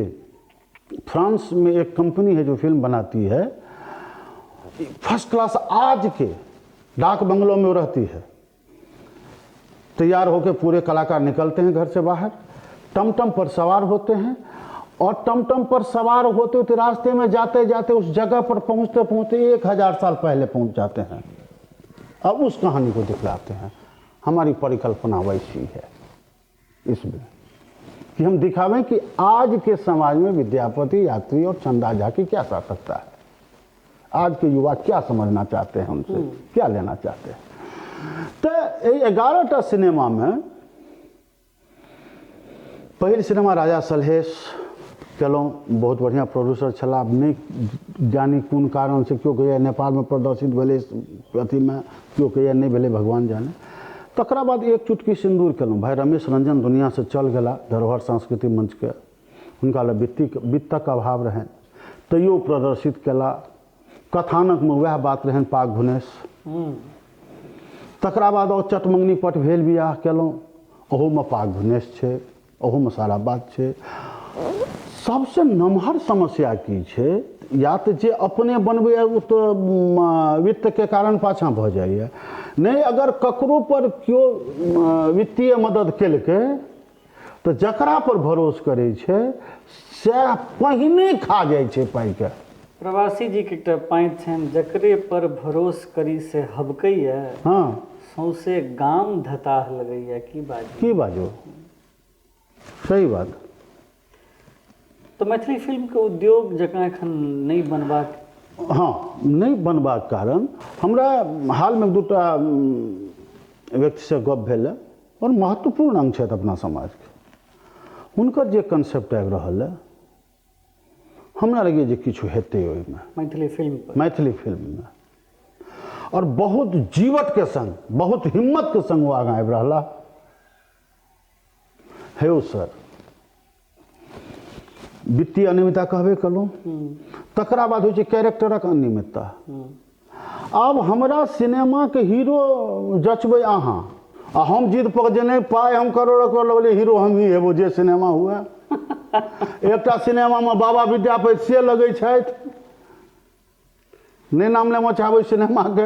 फ्रांस में एक कंपनी है जो फिल्म बनाती है, फर्स्ट क्लास आज के डाक बंगलों में वो रहती है, तैयार होकर पूरे कलाकार निकलते हैं घर से बाहर, टमटम पर सवार होते हैं और टमटम पर सवार होते होते रास्ते में जाते जाते उस जगह पर पहुंचते पहुंचते 1000 साल पहले पहुंच जाते हैं। अब उस कहानी को दिखलाते हैं। हमारी परिकल्पना वैसी है इसमें कि हम दिखावें कि आज के समाज में विद्यापति, यात्री और चंदा झा की क्या सार्थकता है, आज के युवा क्या समझना चाहते हैं, उनसे क्या लेना चाहते हैं। तो 11टा सिनेमा में पहिल सिनेमा राजा सलहेश केलहुँ, बहुत बढ़िआँ प्रोड्यूसर छलाह। नहि जानी कोन कारणसँ केओ कहैए नेपालमे प्रदर्शित भेलै अथीमे, केओ कहैए नहि भेलै, भगवान जाने। तकरा बाद एक चुटकी सिन्दूर केलहुँ। भाइ रमेश रंजन दुनिआसँ चल गेला, धरोहर सांस्कृतिक मंचके, हुनका लग वित्तक अभाव रहनि, तैयो प्रदर्शित केला। कथानकमे वएह बात रहनि, पाग घुनेश। तकरा बाद और चटमंगनी पट भेल बियाह केलहुँ, ओहूमे पाग घुनेश छै, ओहूमे सारा बात छै। सबसँ नमहर समस्या की छै, या तऽ जे अपने बनबैए ओ तऽ वित्तके कारण पाछाँ भऽ जाइए, नहि अगर ककरो पर केओ वित्तीय मदद केलकै तऽ जकरा पर भरोस करै छै सएह पहिने खा जाइ छै पाइके।
प्रवासी जी के एकटा पाँति छनि, जकरे पर भरोस करी से हबकैए,
हँ,
सौंसे गाम धताह लगैए। की बाजू,
की बाजू, सही बात।
तऽ मैथिली फिल्मके उद्योग जकाँ एखन नहि बनबाक,
हँ, नहि बनबाक कारण हमरा हालमे दूटा व्यक्तिसँ गप भेल और महत्वपूर्ण अंग छथि अपना समाजके, हुनकर जे कंसेप्ट आबि रहल है हमरा लगैए जे किछु हेतै ओहिमे
मैथिली फिल्म पर,
मैथिली फिल्ममे, और बहुत जीवटके संग, बहुत हिम्मतके संग ओ आगाँ आबि रहला। हे ओ सर, वित्तीय अनियमितता कहबे कयलहुँ, तकरा बाद होइ छै कैरेक्टरक अनियमितता। आब हमरा सिनेमाके हीरो जचबै अहाँ, आ हम जिद पर जे नहि पाइ हम करोड़ो करोड़ लगलियै, हीरो हम ही हेबो जे सिनेमा हुए। एकटा सिनेमामे बाबा विद्यापति से लगै छथि, नहि नाम लेबऽ चाहबै सिनेमाके,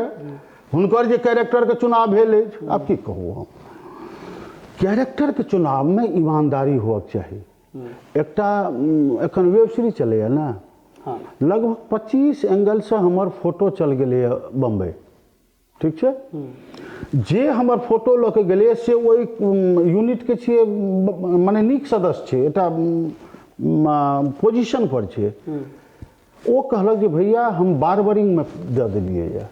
हुनकर जे कैरेक्टरके चुनाव भेल अछि, आब की कहू हम। कैरेक्टरके चुनावमे ईमानदारी होअके चाही। एकटा एखन वेब सीरीज चलैए ने,
हँ,
लगभग 25 एंगलसँ हमर फोटो चल गेलैए बम्बई, ठीक छै। जे हमर फोटो लऽ के गेलैए से ओहि यूनिटके छियै, मने नीक सदस्य छै, एकटा पोजिशन पर छै। ओ कहलक जे भैया हम बार्बरिंगमे दऽ देलियै यऽ,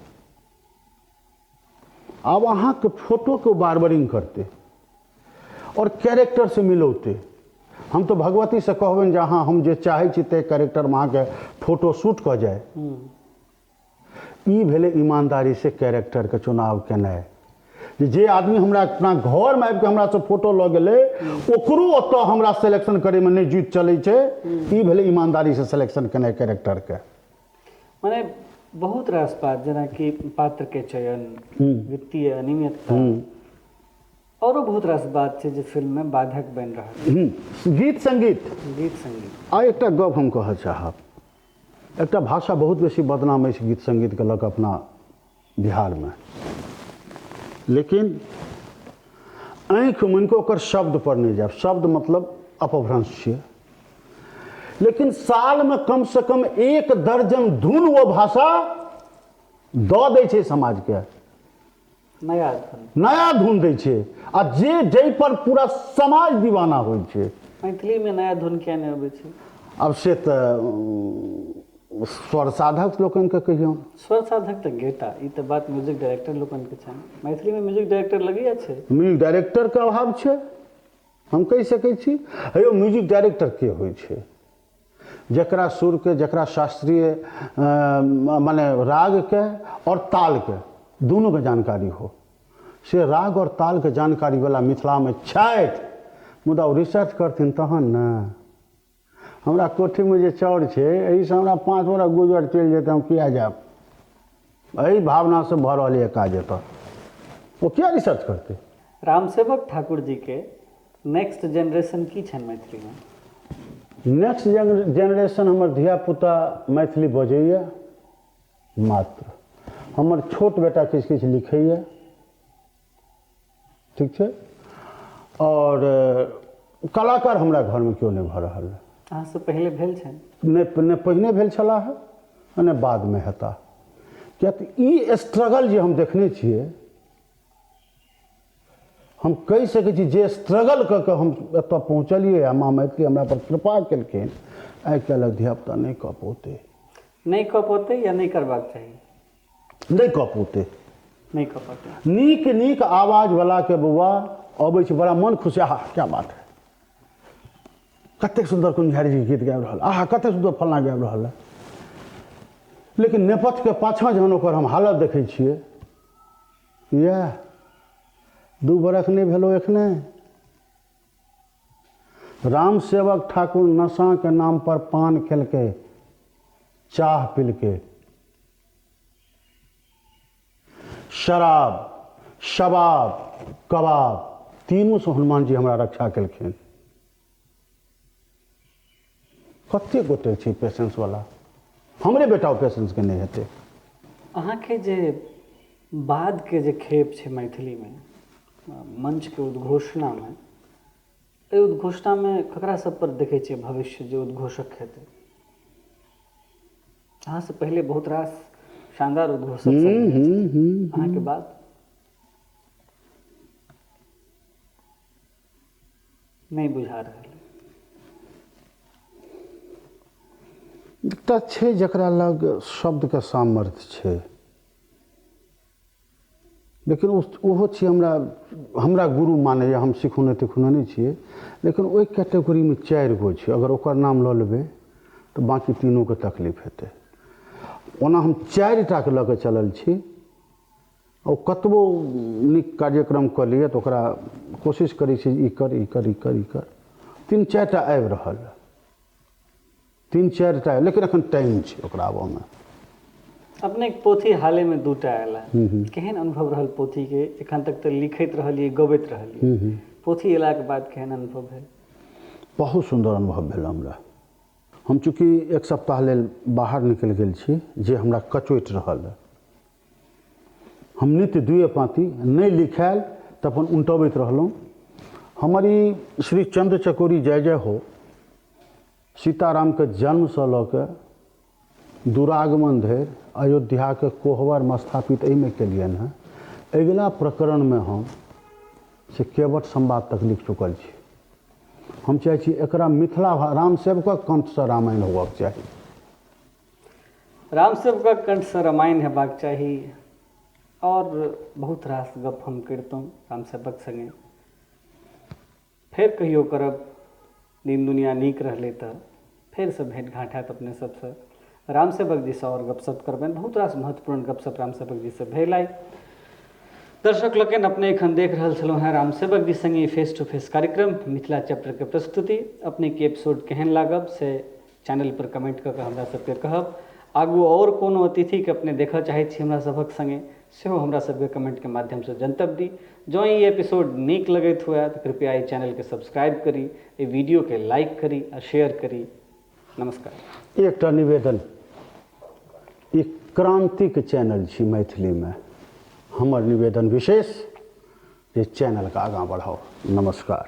आब अहाँके फोटोके बार्बरिंग करतै और कैरेक्टर से मिलौतै। हम तऽ भगवतीसँ कहबनि जे अहाँ हम जे चाहै छी ताहि कैरेक्टरमे अहाँके फोटो शूट कऽ जाय। ई भेलै ईमानदारीसँ कैरेक्टरके चुनाव केनाइ। जे आदमी हमरा अपना घरमे आबिके हमरासँ फोटो लऽ गेलै ओकरो ओतऽ हमरा सिलेक्शन करैमे नहि जुति चलै छै। ई भेलै ईमानदारीसँ सिलेक्शन केनाइ कैरेक्टरके।
माने बहुत रास बात, जेनाकि पात्रके चयन, वित्तीय अनियमितता, औरो बहुत रास बात छै जे फिल्ममे बाधक बनि रहल।
गीत संगीत,
गीत संगीत।
आ एकटा गप हम कहऽ चाहब, एकटा भाषा बहुत बेसी बदनाम अछि गीत संगीतके लऽ कऽ अपना बिहारमे, लेकिन आँखि मुनिके ओकर शब्द पर नहि जायब, शब्द मतलब अपभ्रंश छियै, लेकिन सालमे कमसँ कम 1 दर्जन धुन ओ भाषा दऽ दै छै समाजके,
नया धुन,
नया धुन दै छै, आ जे जाहि पर पूरा समाज दीवाना होइ छै।
मैथिलीमे नया धुन किया नहि अबै छै?
आब से तऽ स्वर साधक लोकनिके कहियौ।
स्वर साधक तऽ गेता, ई तऽ बात म्यूजिक डायरेक्टर लोकनिके छनि। मैथिलीमे म्यूजिक डायरेक्टर लगैया छै?
म्यूजिक डायरेक्टरके अभाव छै, हम कहि सकै छी। हे यौ, म्यूजिक डायरेक्टर के होइ छै? जकरा सुरके, जकरा शास्त्रीय माने रागके और तालके दुनूके जानकारी हो, से राग और तालके जानकारी वाला मिथिलामे छथि, मुदा ओ रिसर्च करथिन तहन ने। हमरा कोठीमे जे चाउर छै एहिसँ हमरा 5 बोरा गुजर चलि जेतै, हम किया जायब? एहि भावनासँ भऽ रहल यऽ काज एतऽ, ओ किया रिसर्च करतै?
रामसेवक ठाकुर जी के नेक्स्ट जेनरेशन की छनि मैथिलीमे?
नेक्स्ट जेनरेशन हमर धियापुता मैथिली बजैए मात्र, हमर छोट बेटा किछु किछु लिखैए, ठीक छै, और कलाकार हमरा घरमे केओ नहि भऽ रहल है।
अहाँसँ पहिले भेल छनि?
नहि, नहि पहिने भेल छलाह आ नहि बादमे हेताह। किया तऽ ई स्ट्रगल जे हम देखने छियै, हम कहि सकै छी जे स्ट्रगल कऽ कऽ हम एतऽ पहुँचलियै आ माँ मैथिली हमरा पर कृपा केलखिन, आइ काल्हिक धियापुता नहि कऽ पौतै।
नहि कऽ पौतै या नहि करबाक चाही?
नहि कऽ पौतै।
नहि कऽ पौतै।
नीक नीक आवाजवलाके बौआ अबै छै, बड़ा मन खुश, आहा क्या बात है, कतेक सुन्दर कुंज जी गीत गाबि रहल, आहा कतेक सुन्दर फल्लाँ गाबि रहल है। लेकिन नेपथ्यके पाछाँ जहन ओकर हम हालत देखै छियै, इएह 2 बरख नहि भेलो एखने, राम सेवक ठाकुर नशाके नाम पर पान खेलकै, चाह पिलकै, शराब शबाब कबाब तीनूसँ हनुमान जी हमरा रक्षा केलखिन। कते गोटे छै पेशेंस वाला, हमरे बेटा पेशेंस के नहि हेतै।
अहाँके जे बादके जे खेप छै मैथिलीमे मंचके उद्घोषणामे, एहि उद्घोषणामे ककरा सब पर देखै छियै भविष्य जे उद्घोषक हेतै? अहाँसँ पहिले बहुत रास शानदार उद्घोषक सब भेल, अहाँके बाद नहि बुझा रहल।
एकटा छै जकरा लग शब्दके सामर्थ्य छै, लेकिन ओहो छियै हमरा हमरा गुरु मानैए, हम सिखौने तिखौने नहि छियै, लेकिन ओहि कैटेगरीमे 4 गो छै, अगर ओकर नाम लऽ लेबै तऽ बाँकी तीनूके तकलीफ हेतै। ओना हम 4 टाके लऽ कऽ चलल छी, ओ कतबो नीक कार्यक्रम कऽ लिअ तऽ ओकरा कोशिश करै छी ई कर ई कर ई कर ई कर, 3-4 टा आबि रहल, 3-4 टा, लेकिन एखन टाइम छै ओकरा आबऽमे।
अपने पोथी हालेमे 2 टा आयल है, केहन अनुभव रहल पोथीके? एखन तक तऽ लिखैत रहलियै, गबैत रहलियै, पोथी अयलाके बाद केहन अनुभव भेल?
बहुत सुन्दर अनुभव भेल हमरा। हम चूँकि 1 सप्ताह लेल बाहर निकलि गेल छी, जे हमरा कचोटि रहल है, हम नित्य 2 पाँति नहि लिखायल तऽ अपन उनटबैत रहलहुँ। हमर ई श्री चंद्र चकोरी जय जय हो सीतारामके जन्मसँ लऽ कऽ दुरागमन धरि अयोध्याके कोहबरमे स्थापित एहिमे केलियनि हँ। अगिला प्रकरणमे हम से केवट संवाद तक लिख चुकल छी। हम चाहै छी एकरा मिथिला राम सेवकक कंठसँ रामायण होबक चाही।
राम सेवकक कंठसँ रामायण हेबाक चाही। और बहुत रास गप हम करितहुँ राम सेवक संगे, फेर कहियो करब, दिन दुनिया नीक रहलै तऽ फेरसँ भेँट घाँट हैत अपने सबसँ। राम सेवक जीसँ आओर गपशप करबनि, बहुत रास महत्वपूर्ण गपशप राम सेवक जीसँ भेल आइ। दर्शक लोकनि, अपने एखन देख रहल छलहुँ हेँ राम सेवक जी संगे फेस टू फेस कार्यक्रम मिथिला चैप्टरके प्रस्तुति। अपनेके एपिसोड केहन लागब से चैनल पर कमेंट कऽ कऽ हमरा सबके कहब। आगू आओर कोनो अतिथिके अपने देखऽ चाहै छी हमरा सभक संगे सेहो हमरा सबके कमेंटके माध्यमसँ जनतब दी। जँ ई एपिसोड नीक लगैत हुए तऽ कृपया एहि चैनलके सब्सक्राइब करी, एहि वीडियोके लाइक करी आ शेयर करी। नमस्कार।
एकटा निवेदन, ई क्रांतिक चैनल छी मैथिलीमे, हमर निवेदन विशेष जे चैनलके आगाँ बढ़ाउ। नमस्कार।